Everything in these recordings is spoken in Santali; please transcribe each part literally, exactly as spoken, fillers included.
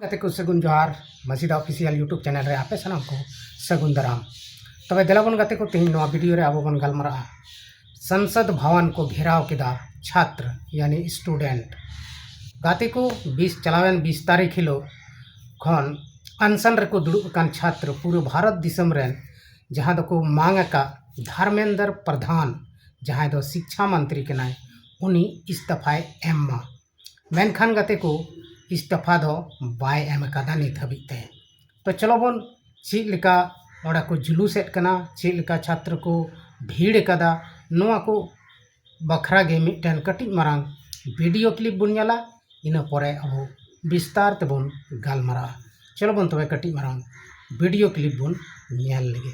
ᱜᱟᱛᱮ ᱠᱚ, ᱥᱟᱹᱜᱩᱱ ᱡᱚᱦᱟᱨ᱾ ᱢᱟᱹᱡᱷᱤ ᱫᱟ ᱚᱯᱷᱤᱥᱤᱭᱟᱞ YouTube ᱪᱮᱱᱮᱞ ᱨᱮ ᱟᱯᱮ ᱥᱟᱱᱟᱢ ᱠᱚ ᱥᱟᱹᱜᱩᱱ ᱫᱟᱨᱟᱢ᱾ ᱛᱚᱵᱮ ᱫᱮᱞᱟ ᱵᱚᱱ ᱜᱟᱛᱮ ᱠᱚ, ᱛᱮᱦᱮᱧ ᱱᱚᱣᱟ ᱵᱷᱤᱰᱤᱭᱳ ᱨᱮ ᱟᱵᱚ ᱵᱚᱱ ᱜᱟᱞᱢᱟᱨᱟᱜᱼᱟ ᱥᱚᱝᱥᱚᱫ ᱵᱷᱚᱵᱚᱱ ᱠᱚ ᱜᱷᱮᱨᱟᱣ ᱠᱮᱫᱟ ᱪᱷᱟᱛᱨ, ᱭᱟᱱᱤ ᱥᱴᱩᱰᱮᱱᱴ᱾ ᱜᱟᱛᱮ ᱠᱚ, ᱵᱤᱥ ᱪᱟᱞᱟᱣᱮᱱ ᱵᱤᱥ ᱛᱟᱹᱨᱤᱠᱷ ᱦᱤᱞᱳᱜ ᱠᱷᱚᱱ ᱟᱱᱥᱟᱱ ᱨᱮᱠᱚ ᱫᱩᱲᱩᱵ ᱟᱠᱟᱱ ᱪᱷᱟᱛᱨ ᱯᱩᱨᱟᱹ ᱵᱷᱟᱨᱚᱛ ᱫᱤᱥᱚᱢ ᱨᱮᱱ, ᱡᱟᱦᱟᱸ ᱫᱚᱠᱚ ᱢᱟᱝ ᱟᱠᱟᱫ ᱫᱷᱟᱨᱢᱮᱱᱫᱨ ᱯᱨᱟᱫᱷᱟᱱ, ᱡᱟᱦᱟᱸᱭ ᱫᱚ ᱥᱤᱠᱪᱷᱟ ᱢᱚᱱᱛᱨᱤ ᱠᱟᱱᱟᱭ, ᱩᱱᱤ ᱤᱥᱛᱚᱯᱷᱟᱭ ᱮᱢ ᱢᱟ᱾ ᱢᱮᱱᱠᱷᱟᱱ ᱜᱟᱛᱮ ᱠᱚ, ᱤᱥᱛᱚᱯᱷᱟ ᱫᱚ ᱵᱟᱭ ᱮᱢ ᱟᱠᱟᱫᱟ ᱱᱤᱛ ᱦᱟᱹᱵᱤᱡ ᱛᱮ᱾ ᱛᱚ ᱪᱚᱞᱚ ᱵᱚᱱ, ᱪᱮᱫ ᱞᱮᱠᱟ ᱚᱸᱰᱮ ᱠᱚ ᱡᱩᱞᱩᱥᱮᱫ ᱠᱟᱱᱟ, ᱪᱮᱫ ᱞᱮᱠᱟ ᱪᱷᱟᱛᱨᱚ ᱠᱚ ᱵᱷᱤᱲ ᱟᱠᱟᱫᱟ, ᱱᱚᱣᱟ ᱠᱚ ᱵᱟᱠᱷᱨᱟ ᱜᱮ ᱢᱤᱫᱴᱮᱱ ᱠᱟᱹᱴᱤᱡ ᱢᱟᱨᱟᱝ ᱵᱷᱤᱰᱤᱭᱳ ᱠᱞᱤᱯ ᱵᱚᱱ ᱧᱮᱞᱟ᱾ ᱤᱱᱟᱹ ᱯᱚᱨᱮ ᱟᱵᱚ ᱵᱤᱥᱛᱟᱨ ᱛᱮᱵᱚᱱ ᱜᱟᱞᱢᱟᱨᱟᱜᱼᱟ᱾ ᱪᱚᱞᱚ ᱵᱚᱱ ᱛᱚᱵᱮ ᱠᱟᱹᱴᱤᱡ ᱢᱟᱨᱟᱝ ᱵᱷᱤᱰᱤᱭᱳ ᱠᱞᱤᱯ ᱵᱚᱱ ᱧᱮᱞ ᱞᱮᱜᱮ᱾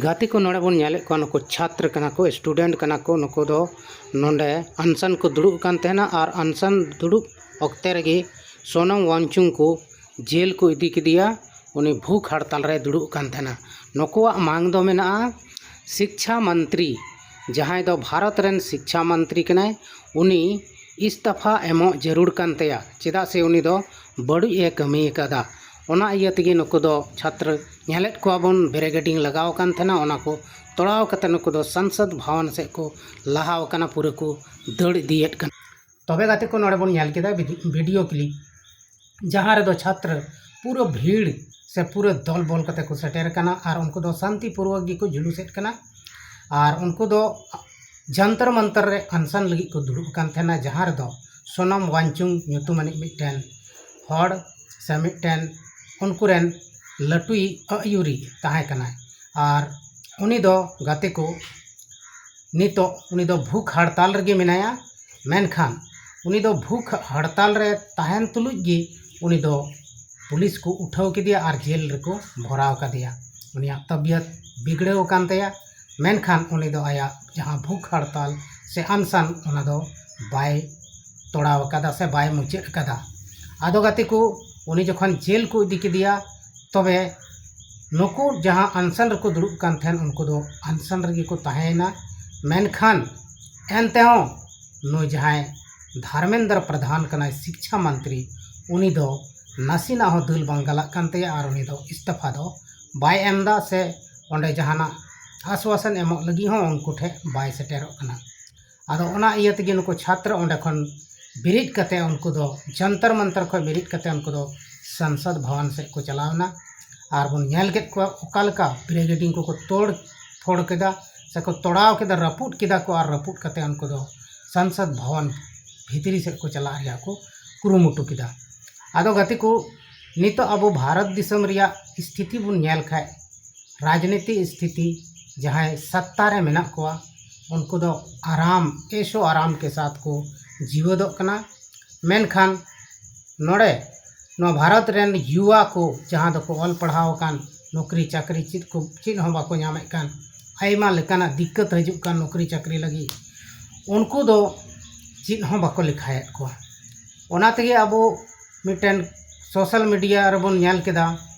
ᱜᱟᱛᱮ ᱠᱚ, ᱱᱚᱰᱮ ᱵᱚᱱ ᱧᱮᱞᱮᱫ ᱠᱚᱣᱟ, ᱱᱩᱠᱩ ᱪᱷᱟᱛᱨ ᱠᱟᱱᱟ ᱠᱚ, ᱥᱴᱩᱰᱮᱱᱴ ᱠᱟᱱᱟ ᱠᱚ᱾ ᱱᱩᱠᱩ ᱫᱚ ᱱᱚᱰᱮ ᱟᱱᱥᱟᱱ ᱠᱚ ᱫᱩᱲᱩᱵ ᱠᱟᱱ ᱛᱟᱦᱮᱱᱟ ᱟᱨ ᱟᱱᱥᱟᱱ ᱫᱩᱲᱩᱵ ᱚᱠᱛᱮ ᱨᱮᱜᱮ ᱥᱳᱱᱟᱢ ᱣᱟᱝᱪᱩᱝ ᱠᱚ ᱡᱮᱞ ᱠᱚ ᱤᱫᱤ ᱠᱮᱫᱮᱭᱟ᱾ ᱩᱱᱤ ᱵᱷᱩᱠ ᱦᱟᱲᱛᱟᱞ ᱨᱮ ᱫᱩᱲᱩᱵ ᱠᱟᱱ ᱛᱟᱦᱮᱱᱟ᱾ ᱱᱩᱠᱩᱣᱟᱜ ᱢᱟᱝ ᱫᱚ ᱢᱮᱱᱟᱜᱼᱟ, ᱥᱤᱠᱪᱷᱟ ᱢᱚᱱᱛᱨᱤ, ᱡᱟᱦᱟᱸᱭ ᱫᱚ ᱵᱷᱟᱨᱚᱛ ᱨᱮᱱ ᱥᱤᱠᱪᱷᱟ ᱢᱚᱱᱛᱨᱤ ᱠᱟᱱᱟᱭ, ᱩᱱᱤ ᱤᱥᱛᱚᱯᱷᱟ ᱮᱢᱚᱜ ᱡᱟᱹᱨᱩᱲ ᱠᱟᱱ ᱛᱟᱭᱟ, ᱪᱮᱫᱟᱜ ᱥᱮ ᱩᱱᱤ ᱫᱚ ᱵᱟᱹᱲᱤᱡ ᱮ ᱠᱟᱹᱢᱤ ᱟᱠᱟᱫᱟ᱾ ᱚᱱᱟ ᱤᱭᱟᱹ ᱛᱮᱜᱮ ᱱᱩᱠᱩ ᱫᱚ ᱪᱷᱟᱛᱨ ᱧᱮᱞᱮᱫ ᱠᱚᱣᱟ ᱵᱚᱱ, ᱵᱮᱨᱤᱠᱮᱰᱤᱝ ᱞᱟᱜᱟᱣ ᱟᱠᱟᱱ ᱛᱟᱦᱮᱱᱟ, ᱚᱱᱟ ᱠᱚ ᱛᱚᱲᱟᱣ ᱠᱟᱛᱮ ᱱᱩᱠᱩ ᱫᱚ ᱥᱚᱝᱥᱚᱫ ᱵᱷᱚᱵᱚᱱ ᱥᱮᱫ ᱠᱚ ᱞᱟᱦᱟᱣ ᱟᱠᱟᱱᱟ, ᱯᱩᱨᱟᱹ ᱠᱚ ᱫᱟᱹᱲ ᱤᱫᱤᱭᱮᱫ ᱠᱟᱱᱟ᱾ ᱛᱚᱵᱮ ᱜᱟᱛᱮ ᱠᱚ, ᱱᱚᱰᱮ ᱵᱚᱱ ᱧᱮᱞ ᱠᱮᱫᱟ ᱵᱷᱤᱰᱤ-, ᱵᱷᱤᱰᱤᱭᱳ ᱠᱞᱤᱯ, ᱡᱟᱦᱟᱸ ᱨᱮᱫᱚ ᱪᱷᱟᱛᱨ ᱯᱩᱨᱟᱹ ᱵᱷᱤᱲ ᱥᱮ ᱯᱩᱨᱟᱹ ᱫᱚᱞ ᱵᱚᱞ ᱠᱟᱛᱮ ᱠᱚ ᱥᱮᱴᱮᱨ ᱟᱠᱟᱱᱟ ᱟᱨ ᱩᱱᱠᱩ ᱫᱚ ᱥᱟᱱᱛᱤ ᱯᱩᱨᱣᱚᱠ ᱜᱮᱠᱚ ᱡᱩᱞᱩᱥᱮᱫ ᱠᱟᱱᱟ᱾ ᱟᱨ ᱩᱱᱠᱩ ᱫᱚ ᱡᱚᱱᱛᱚᱨ ᱢᱚᱱᱛᱚᱨ ᱨᱮ ᱟᱱᱥᱟᱱ ᱞᱟᱹᱜᱤᱫ ᱠᱚ ᱫᱩᱲᱩᱵ ᱟᱠᱟᱱ ᱛᱟᱦᱮᱱᱟ, ᱡᱟᱦᱟᱸ ᱨᱮᱫᱚ ᱥᱳᱱᱟᱢ ᱣᱟᱝᱪᱩᱝ ᱧᱩᱛᱩᱢᱟᱱᱤᱡ ᱢᱤᱫᱴᱮᱱ ᱦᱚᱲ ᱥᱮ ᱢᱤᱫᱴᱮᱱ ᱩᱱᱠᱩ ᱨᱮᱱ ᱞᱟᱹᱴᱩᱭᱤᱡ ᱟᱹᱭᱩᱨᱤᱡ ᱛᱟᱦᱮᱸ ᱠᱟᱱᱟᱭ᱾ ᱟᱨ ᱩᱱᱤ ᱫᱚ ᱜᱟᱛᱮ ᱠᱚ, ᱱᱤᱛᱚᱜ ᱩᱱᱤ ᱫᱚ ᱵᱷᱩᱠ ᱦᱟᱲᱛᱟᱞ ᱨᱮᱜᱮ ᱢᱮᱱᱟᱭᱟ᱾ ᱢᱮᱱᱠᱷᱟᱱ ᱩᱱᱤ ᱫᱚ ᱵᱷᱩᱠ ᱦᱟᱲᱛᱟᱞ ᱨᱮ ᱛᱟᱦᱮᱱ ᱛᱩᱞᱩᱡ ᱜᱮ ᱩᱱᱤ ᱫᱚ ᱯᱩᱞᱤᱥ ᱠᱚ ᱩᱴᱷᱟᱹᱣ ᱠᱮᱫᱮᱭᱟ ᱟᱨ ᱡᱮᱞ ᱨᱮᱠᱚ ᱵᱷᱚᱨᱟᱣ ᱠᱟᱫᱮᱭᱟ᱾ ᱩᱱᱤᱭᱟᱜ ᱛᱟᱵᱤᱭᱚᱛ ᱵᱤᱜᱽᱲᱟᱹᱣ ᱟᱠᱟᱱ ᱛᱟᱭᱟ, ᱢᱮᱱᱠᱷᱟᱱ ᱩᱱᱤ ᱫᱚ ᱟᱭᱟᱜ ᱡᱟᱦᱟᱸ ᱵᱷᱩᱠ ᱦᱟᱲᱛᱟᱞ ᱥᱮ ᱟᱱᱥᱟᱱ, ᱚᱱᱟ ᱫᱚ ᱵᱟᱭ ᱛᱚᱲᱟᱣ ᱟᱠᱟᱫᱟ ᱥᱮ ᱵᱟᱭ ᱢᱩᱪᱟᱹᱫ ᱟᱠᱟᱫᱟ᱾ ᱟᱫᱚ ᱜᱟᱛᱮ ᱠᱚ, ᱩᱱᱤ ᱡᱚᱠᱷᱚᱱ ᱡᱮᱞ ᱠᱚ ᱤᱫᱤ ᱠᱮᱫᱮᱭᱟ, ᱛᱚᱵᱮ ᱱᱩᱠᱩ ᱡᱟᱦᱟᱸ ᱟᱱᱥᱟᱱ ᱨᱮᱠᱚ ᱫᱩᱲᱩᱵ ᱠᱟᱱ ᱛᱟᱦᱮᱸᱱ, ᱩᱱᱠᱩ ᱫᱚ ᱟᱱᱥᱟᱱ ᱨᱮᱜᱮ ᱠᱚ ᱛᱟᱦᱮᱸᱭᱮᱱᱟ᱾ ᱢᱮᱱᱠᱷᱟᱱ ᱮᱱᱛᱮᱦᱚᱸ ᱱᱩᱭ ᱡᱟᱦᱟᱸᱭ ᱫᱷᱟᱨᱢᱮᱱᱫᱨᱚ ᱯᱨᱟᱫᱷᱟᱱ ᱠᱟᱱᱟᱭ, ᱥᱤᱠᱪᱷᱟ ᱢᱚᱱᱛᱨᱤ, ᱩᱱᱤ ᱫᱚ ᱱᱟᱥᱮᱱᱟᱜ ᱦᱚᱸ ᱫᱟᱹᱞ ᱵᱟᱝ ᱜᱟᱞᱟᱜ ᱠᱟᱱ ᱛᱟᱭᱟ ᱟᱨ ᱩᱱᱤ ᱫᱚ ᱤᱥᱛᱤᱯᱷᱟ ᱫᱚ ᱵᱟᱭ ᱮᱢ ᱮᱫᱟ, ᱥᱮ ᱚᱸᱰᱮ ᱡᱟᱦᱟᱱᱟᱜ ᱟᱥᱣᱟᱥᱚᱱ ᱮᱢᱚᱜ ᱞᱟᱹᱜᱤᱫ ᱦᱚᱸ ᱩᱱᱠᱩ ᱴᱷᱮᱱ ᱵᱟᱭ ᱥᱮᱴᱮᱨᱚᱜ ᱠᱟᱱᱟ᱾ ᱟᱫᱚ ᱚᱱᱟ ᱤᱭᱟᱹ ᱛᱮᱜᱮ ᱱᱩᱠᱩ ᱪᱷᱟᱛᱨᱚ ᱚᱸᱰᱮ ᱠᱷᱚᱱ ᱵᱮᱨᱮᱫ ᱠᱟᱛᱮ ᱩᱱᱠᱩ ᱫᱚ ᱡᱚᱱᱛᱚᱨ ᱢᱚᱱᱛᱚᱨ ᱠᱷᱚᱱ ᱵᱮᱨᱮᱫ ᱠᱟᱛᱮ ᱩᱱᱠᱩ ᱫᱚ ᱥᱚᱝᱥᱚᱫ ᱵᱷᱚᱵᱚᱱ ᱥᱮᱫ ᱠᱚ ᱪᱟᱞᱟᱣ ᱮᱱᱟ᱾ ᱟᱨ ᱵᱚᱱ ᱧᱮᱞ ᱠᱮᱫ ᱠᱚᱣᱟ ᱚᱠᱟ ᱞᱮᱠᱟ ᱵᱨᱤᱜᱮᱰᱤᱝ ᱠᱚᱠᱚ ᱛᱳᱲ ᱯᱷᱳᱲ ᱠᱮᱫᱟ, ᱥᱮᱠᱚ ᱛᱚᱲᱟᱣ ᱠᱮᱫᱟ, ᱨᱟᱹᱯᱩᱫ ᱠᱮᱫᱟ ᱠᱚ᱾ ᱟᱨ ᱨᱟᱹᱯᱩᱫ ᱠᱟᱛᱮ ᱩᱱᱠᱩ ᱫᱚ ᱥᱚᱝᱥᱚᱫ ᱵᱷᱚᱵᱚᱱ ᱵᱷᱤᱛᱨᱤ ᱥᱮᱫ ᱠᱚ ᱪᱟᱞᱟᱜ ᱨᱮᱭᱟᱜ ᱠᱚ ᱠᱩᱨᱩᱢᱩᱴᱩ ᱠᱮᱫᱟ᱾ ᱟᱫᱚ ᱜᱟᱛᱮ ᱠᱚ, ᱱᱤᱛᱚᱜ ᱟᱵᱚ ᱵᱷᱟᱨᱚᱛ ᱫᱤᱥᱚᱢ ᱨᱮᱭᱟᱜ ᱥᱛᱷᱤᱛᱤ ᱵᱚᱱ ᱧᱮᱞ ᱠᱷᱟᱡ, ᱨᱟᱡᱽᱱᱤᱛᱤ ᱥᱛᱷᱤᱛᱤ, ᱡᱟᱦᱟᱸᱭ ᱥᱚᱛᱛᱟ ᱨᱮ ᱢᱮᱱᱟᱜ ᱠᱚᱣᱟ, ᱩᱱᱠᱩ ᱫᱚ ᱟᱨᱟᱢ, ᱮᱥᱳ ᱟᱨᱟᱢ ᱠᱮ ᱥᱟᱛᱷ ᱠᱚ ᱡᱤᱣᱮᱫᱚᱜ ᱠᱟᱱᱟ᱾ ᱢᱮᱱᱠᱷᱟᱱ ᱱᱚᱰᱮ ᱱᱚᱣᱟ ᱵᱷᱟᱨᱚᱛ ᱨᱮᱱ ᱭᱩᱣᱟ ᱠᱚ, ᱡᱟᱦᱟᱸ ᱫᱚᱠᱚ ᱚᱞ ᱯᱟᱲᱦᱟᱣ ᱟᱠᱟᱱ, ᱱᱚᱠᱨᱤ ᱪᱟᱹᱠᱨᱤ ᱪᱮᱫ ᱠᱚ, ᱪᱮᱫ ᱦᱚᱸ ᱵᱟᱠᱚ ᱧᱟᱢᱮᱫ ᱠᱟᱱ, ᱟᱭᱢᱟ ᱞᱮᱠᱟᱱᱟᱜ ᱫᱤᱠᱠᱟᱹᱛ ᱦᱤᱡᱩᱜ ᱠᱟᱱ ᱱᱚᱠᱨᱤ ᱪᱟᱹᱠᱨᱤ ᱞᱟᱹᱜᱤᱫ, ᱩᱱᱠᱩ ᱫᱚ ᱪᱮᱫ ᱦᱚᱸ ᱵᱟᱠᱚ ᱞᱮᱠᱷᱟᱭᱮᱫ ᱠᱚᱣᱟ᱾ ᱚᱱᱟ ᱛᱮᱜᱮ ᱟᱵᱚ ᱢᱤᱫᱴᱮᱱ ᱥᱳᱥᱟᱞ ᱢᱤᱰᱤᱭᱟ ᱨᱮᱵᱚᱱ ᱧᱮᱞ ᱠᱮᱫᱟ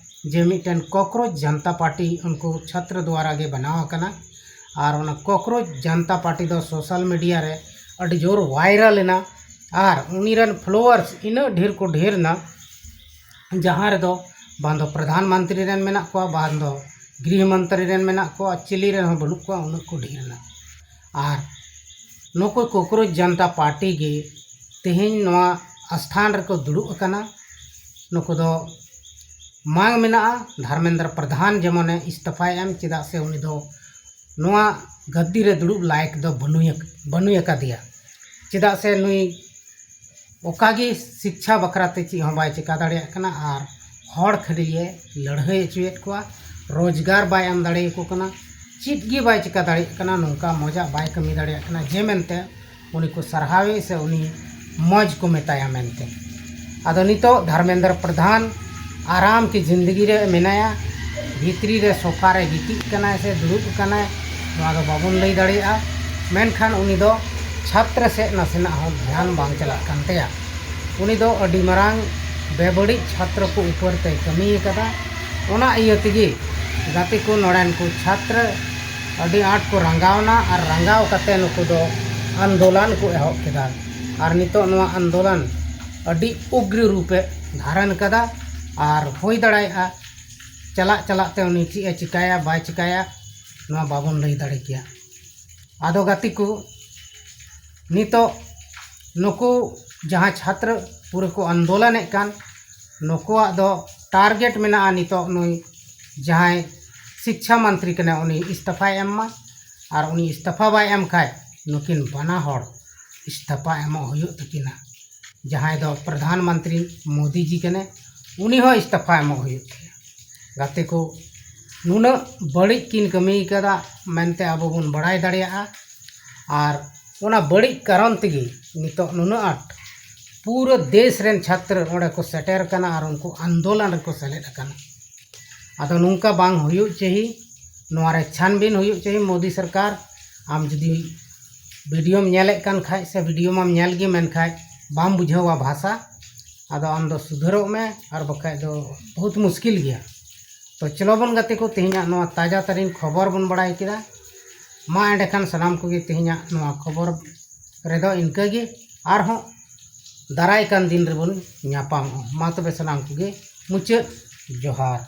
ᱡᱮ ᱢᱤᱫᱴᱮᱱ ᱠᱚᱠᱨᱳᱪ ᱡᱟᱱᱛᱟ ᱯᱟᱨᱴᱤ ᱩᱱᱠᱩ ᱪᱷᱟᱛᱨᱚ ᱫᱣᱟᱨᱟ ᱜᱮ ᱵᱮᱱᱟᱣ ᱟᱠᱟᱱᱟ᱾ ᱟᱨ ᱚᱱᱟ ᱠᱚᱠᱨᱳᱪ ᱡᱟᱱᱛᱟ ᱯᱟᱨᱴᱤ ᱫᱚ ᱥᱳᱥᱟᱞ ᱢᱤᱰᱤᱭᱟ ᱨᱮ ᱟᱹᱰᱤ ᱡᱳᱨ ᱵᱷᱟᱭᱨᱟᱞ ᱮᱱᱟ᱾ ᱟᱨ ᱩᱱᱤ ᱨᱮᱱ ᱯᱷᱚᱞᱳᱣᱟᱨᱥ ᱤᱱᱟᱹᱜ ᱰᱷᱮᱨ ᱠᱚ ᱰᱷᱮᱨ ᱮᱱᱟ, ᱡᱟᱦᱟᱸ ᱨᱮᱫᱚ ᱵᱟᱝ ᱫᱚ ᱯᱨᱚᱫᱷᱟᱱ ᱢᱚᱱᱛᱨᱤ ᱨᱮᱱ ᱢᱮᱱᱟᱜ ᱠᱚᱣᱟ, ᱵᱟᱝ ᱫᱚ ᱜᱨᱤᱦ ᱢᱚᱱᱛᱨᱤ ᱨᱮᱱ ᱢᱮᱱᱟᱜ ᱠᱚᱣᱟ, ᱪᱤᱞᱤ ᱨᱮᱱ ᱦᱚᱸ ᱵᱟᱹᱱᱩᱜ ᱠᱚᱣᱟ, ᱩᱱᱟᱹᱜ ᱠᱚ ᱰᱷᱮᱨ ᱮᱱᱟ᱾ ᱟᱨ ᱱᱩᱠᱩ ᱠᱚᱠᱨᱳᱪ ᱡᱟᱱᱛᱟ ᱯᱟᱨᱴᱤ ᱜᱮ ᱛᱮᱦᱮᱧ ᱱᱚᱣᱟ ᱟᱥᱛᱷᱟᱱ ᱨᱮᱠᱚ ᱫᱩᱲᱩᱵ ᱟᱠᱟᱱᱟ᱾ ᱱᱩᱠᱩ ᱫᱚ ᱢᱟᱝ ᱢᱮᱱᱟᱜᱼᱟ, ᱫᱷᱚᱨᱢᱮᱱᱫᱨᱚ ᱯᱨᱚᱫᱷᱟᱱ ᱡᱮᱢᱚᱱᱮ ᱤᱥᱛᱤᱯᱷᱟᱭ ᱮᱢ, ᱪᱮᱫᱟᱜ ᱥᱮ ᱩᱱᱤ ᱫᱚ ᱱᱚᱣᱟ ᱜᱟᱫᱽᱫᱤ ᱨᱮ ᱫᱩᱲᱩᱵ ᱞᱟᱭᱮᱠ ᱫᱚ ᱵᱟᱹᱱᱩᱭ ᱟᱠ-, ᱵᱟᱹᱱᱩᱭ ᱟᱠᱟᱫᱮᱭᱟ᱾ ᱪᱮᱫᱟᱜ ᱥᱮ ᱱᱩᱭ ᱚᱠᱟ ᱜᱮ ᱥᱤᱠᱪᱷᱟ ᱵᱟᱠᱷᱨᱟ ᱛᱮ ᱪᱮᱫ ᱦᱚᱸ ᱵᱟᱭ ᱪᱮᱠᱟ ᱫᱟᱲᱮᱭᱟᱜ ᱠᱟᱱᱟ ᱟᱨ ᱦᱚᱲ ᱠᱷᱟᱹᱞᱤᱭᱮ ᱞᱟᱹᱲᱦᱟᱹᱭ ᱦᱚᱪᱚᱭᱮᱫ ᱠᱚᱣᱟ, ᱨᱳᱡᱽᱜᱟᱨ ᱵᱟᱭ ᱮᱢ ᱫᱟᱲᱮᱭᱟᱠᱚ ᱠᱟᱱᱟ, ᱪᱮᱫ ᱜᱮ ᱵᱟᱭ ᱪᱮᱠᱟ ᱫᱟᱲᱮᱭᱟᱜ ᱠᱟᱱᱟ, ᱱᱚᱝᱠᱟ ᱢᱚᱡᱟᱜ ᱵᱟᱭ ᱠᱟᱹᱢᱤ ᱫᱟᱲᱮᱭᱟᱜ ᱠᱟᱱᱟ ᱡᱮ ᱢᱮᱱᱛᱮ ᱩᱱᱤ ᱠᱚ ᱥᱟᱨᱦᱟᱣᱮ ᱥᱮ ᱩᱱᱤ ᱢᱚᱡᱽ ᱠᱚ ᱢᱮᱛᱟᱭᱟ ᱢᱮᱱᱛᱮ᱾ ᱟᱫᱚ ᱱᱤᱛᱚᱜ ᱫᱷᱚᱨᱢᱮᱱᱫᱨᱚ ᱯᱨᱚᱫᱷᱟᱱ ᱟᱨᱟᱢ ᱠᱤ ᱡᱤᱱᱫᱜᱤ ᱨᱮ ᱢᱮᱱᱟᱭᱟ, ᱵᱷᱤᱛᱨᱤ ᱨᱮ ᱥᱳᱯᱷᱟ ᱨᱮ ᱜᱤᱛᱤᱡ ᱠᱟᱱᱟᱭ ᱥᱮ ᱫᱩᱲᱩᱵ ᱠᱟᱱᱟᱭ, ᱱᱚᱣᱟ ᱫᱚ ᱵᱟᱵᱚᱱ ᱞᱟᱹᱭ ᱫᱟᱲᱮᱭᱟᱜᱼᱟ᱾ ᱢᱮᱱᱠᱷᱟᱱ ᱩᱱᱤ ᱫᱚ ᱪᱷᱟᱛᱨᱚ ᱥᱮᱫ ᱱᱟᱥᱮᱱᱟᱜ ᱦᱚᱸ ᱫᱷᱮᱭᱟᱱ ᱵᱟᱝ ᱪᱟᱞᱟᱜ ᱠᱟᱱ ᱛᱟᱭᱟ᱾ ᱩᱱᱤ ᱫᱚ ᱟᱹᱰᱤ ᱢᱟᱨᱟᱝ ᱵᱮᱵᱟᱹᱲᱤᱡ ᱪᱷᱟᱛᱨᱚ ᱠᱚ ᱩᱯᱚᱨ ᱛᱮᱭ ᱠᱟᱹᱢᱤ ᱟᱠᱟᱫᱟ᱾ ᱚᱱᱟ ᱤᱭᱟᱹ ᱛᱮᱜᱮ ᱜᱟᱛᱮ ᱠᱚ, ᱱᱚᱰᱮᱱ ᱠᱚ ᱪᱷᱟᱛᱨᱚ ᱟᱹᱰᱤ ᱟᱸᱴ ᱠᱚ ᱨᱟᱸᱜᱟᱣᱱᱟ ᱟᱨ ᱨᱟᱸᱜᱟᱣ ᱠᱟᱛᱮ ᱱᱩᱠᱩ ᱫᱚ ᱟᱱᱫᱳᱞᱚᱱ ᱠᱚ ᱮᱦᱚᱵ ᱠᱮᱫᱟ᱾ ᱟᱨ ᱱᱤᱛᱚᱜ ᱱᱚᱣᱟ ᱟᱱᱫᱳᱞᱚᱱ ᱟᱹᱰᱤ ᱩᱜᱽᱨᱚ ᱨᱩᱯᱮ ᱫᱷᱟᱨᱚᱱ ᱠᱟᱫᱟ᱾ ᱟᱨ ᱦᱩᱭ ᱫᱟᱲᱮᱭᱟᱜᱼᱟ ᱪᱟᱞᱟᱜ ᱪᱟᱞᱟᱜ ᱛᱮ ᱩᱱᱤ ᱪᱮᱫ ᱮ ᱪᱤᱠᱟᱹᱭᱟ ᱵᱟᱭ ᱪᱤᱠᱟᱹᱭᱟ, ᱱᱚᱣᱟ ᱵᱟᱵᱚᱱ ᱞᱟᱹᱭ ᱫᱟᱲᱮ ᱠᱮᱭᱟ᱾ ᱟᱫᱚ ᱜᱟᱛᱮ ᱠᱚ, ᱱᱤᱛᱚᱜ ᱱᱩᱠᱩ ᱡᱟᱦᱟᱸ ᱪᱷᱟᱛᱨᱚ ᱯᱩᱨᱟᱹ ᱠᱚ ᱟᱱᱫᱳᱞᱚᱱᱮᱫ ᱠᱟᱱ, ᱱᱩᱠᱩᱣᱟᱜ ᱫᱚ ᱴᱟᱨᱜᱮᱴ ᱢᱮᱱᱟᱜᱼᱟ ᱱᱤᱛᱚᱜ ᱱᱩᱭ ᱡᱟᱦᱟᱸᱭ ᱥᱤᱠᱪᱷᱟ ᱢᱚᱱᱛᱨᱤ ᱠᱟᱱᱟᱭ, ᱩᱱᱤ ᱤᱥᱛᱚᱯᱷᱟᱭ ᱮᱢ ᱢᱟ᱾ ᱟᱨ ᱩᱱᱤ ᱤᱥᱛᱚᱯᱷᱟ ᱵᱟᱭ ᱮᱢ ᱠᱷᱟᱡ ᱱᱩᱠᱤᱱ ᱵᱟᱱᱟ ᱦᱚᱲ ᱤᱥᱛᱚᱯᱷᱟ ᱮᱢᱚᱜ ᱦᱩᱭᱩᱜ ᱛᱟᱹᱠᱤᱱᱟ, ᱡᱟᱦᱟᱸᱭ ᱫᱚ ᱯᱨᱚᱫᱷᱟᱱ ᱢᱚᱱᱛᱨᱤ ᱢᱳᱫᱤ ᱡᱤ ᱠᱟᱱᱟᱭ, ᱩᱱᱤ ᱦᱚᱸ ᱤᱥᱛᱚᱯᱷᱟ ᱮᱢᱚᱜ ᱦᱩᱭᱩᱜ ᱛᱟᱭᱟ᱾ ᱜᱟᱛᱮ ᱠᱚ, ᱱᱩᱱᱟᱹᱜ ᱵᱟᱹᱲᱤᱡ ᱠᱤᱱ ᱠᱟᱹᱢᱤ ᱠᱟᱫᱟ ᱢᱮᱱᱛᱮ ᱟᱵᱚ ᱵᱚᱱ ᱵᱟᱲᱟᱭ ᱫᱟᱲᱮᱭᱟᱜᱼᱟ᱾ ᱟᱨ ᱚᱱᱟ ᱵᱟᱹᱲᱤᱡ ᱠᱟᱨᱚᱱ ᱛᱮᱜᱮ ᱱᱤᱛᱚᱜ ᱱᱩᱱᱟᱹᱜ ᱟᱸᱴ ᱯᱩᱨᱟᱹ ᱫᱮᱥ ᱨᱮᱱ ᱪᱷᱟᱛᱨᱚ ᱚᱸᱰᱮ ᱠᱚ ᱥᱮᱴᱮᱨ ᱟᱠᱟᱱᱟ ᱟᱨ ᱩᱱᱠᱩ ᱟᱱᱫᱳᱞᱚᱱ ᱨᱮᱠᱚ ᱥᱮᱞᱮᱫ ᱟᱠᱟᱱᱟ᱾ ᱟᱫᱚ ᱱᱚᱝᱠᱟ ᱵᱟᱝ ᱦᱩᱭᱩᱜ ᱪᱟᱹᱦᱤ, ᱱᱚᱣᱟ ᱨᱮ ᱪᱷᱟᱱᱵᱤᱱ ᱦᱩᱭᱩᱜ ᱪᱟᱹᱦᱤ᱾ ᱢᱳᱫᱤ ᱥᱚᱨᱠᱟᱨ, ᱟᱢ ᱡᱩᱫᱤ ᱵᱷᱤᱰᱤᱭᱳᱢ ᱧᱮᱞᱮᱫ ᱠᱟᱱ ᱠᱷᱟᱡ ᱥᱮ ᱵᱷᱤᱰᱤᱭᱳ ᱢᱟᱢ ᱧᱮᱞ ᱜᱮ, ᱢᱮᱱᱠᱷᱟᱡ ᱵᱟᱢ ᱵᱩᱡᱷᱟᱹᱣᱟ ᱵᱷᱟᱥᱟ, ᱟᱫᱚ ᱟᱢ ᱫᱚ ᱥᱩᱫᱷᱟᱹᱨᱚᱜ ᱢᱮ, ᱟᱨ ᱵᱟᱠᱷᱟᱡ ᱫᱚ ᱵᱚᱦᱩᱛ ᱢᱩᱥᱠᱤᱞ ᱜᱮᱭᱟ᱾ ᱛᱚ ᱪᱚᱞᱚ ᱵᱚᱱ ᱜᱟᱛᱮ ᱠᱚ, ᱛᱮᱦᱮᱧᱟᱜ ᱱᱚᱣᱟ ᱛᱟᱡᱟ ᱛᱟᱨᱤᱱ ᱠᱷᱚᱵᱚᱨ ᱵᱚᱱ ᱵᱟᱲᱟᱭ ᱠᱮᱫᱟ᱾ ᱢᱟ ᱮᱸᱰᱮᱠᱷᱟᱱ ᱥᱟᱱᱟᱢ ᱠᱚᱜᱮ ᱛᱮᱦᱮᱧᱟᱜ ᱱᱚᱣᱟ ᱠᱷᱚᱵᱚᱨ ᱨᱮᱫᱚ ᱤᱱᱠᱟᱹ ᱜᱮ, ᱟᱨᱦᱚᱸ ᱫᱟᱨᱟᱭ ᱠᱟᱱ ᱫᱤᱱ ᱨᱮᱵᱚᱱ ᱧᱟᱯᱟᱢᱚᱜᱼᱟ᱾ ᱢᱟ ᱛᱚᱵᱮ ᱥᱟᱱᱟᱢ ᱠᱚᱜᱮ ᱢᱩᱪᱟᱹᱫ ᱡᱚᱦᱟᱨ᱾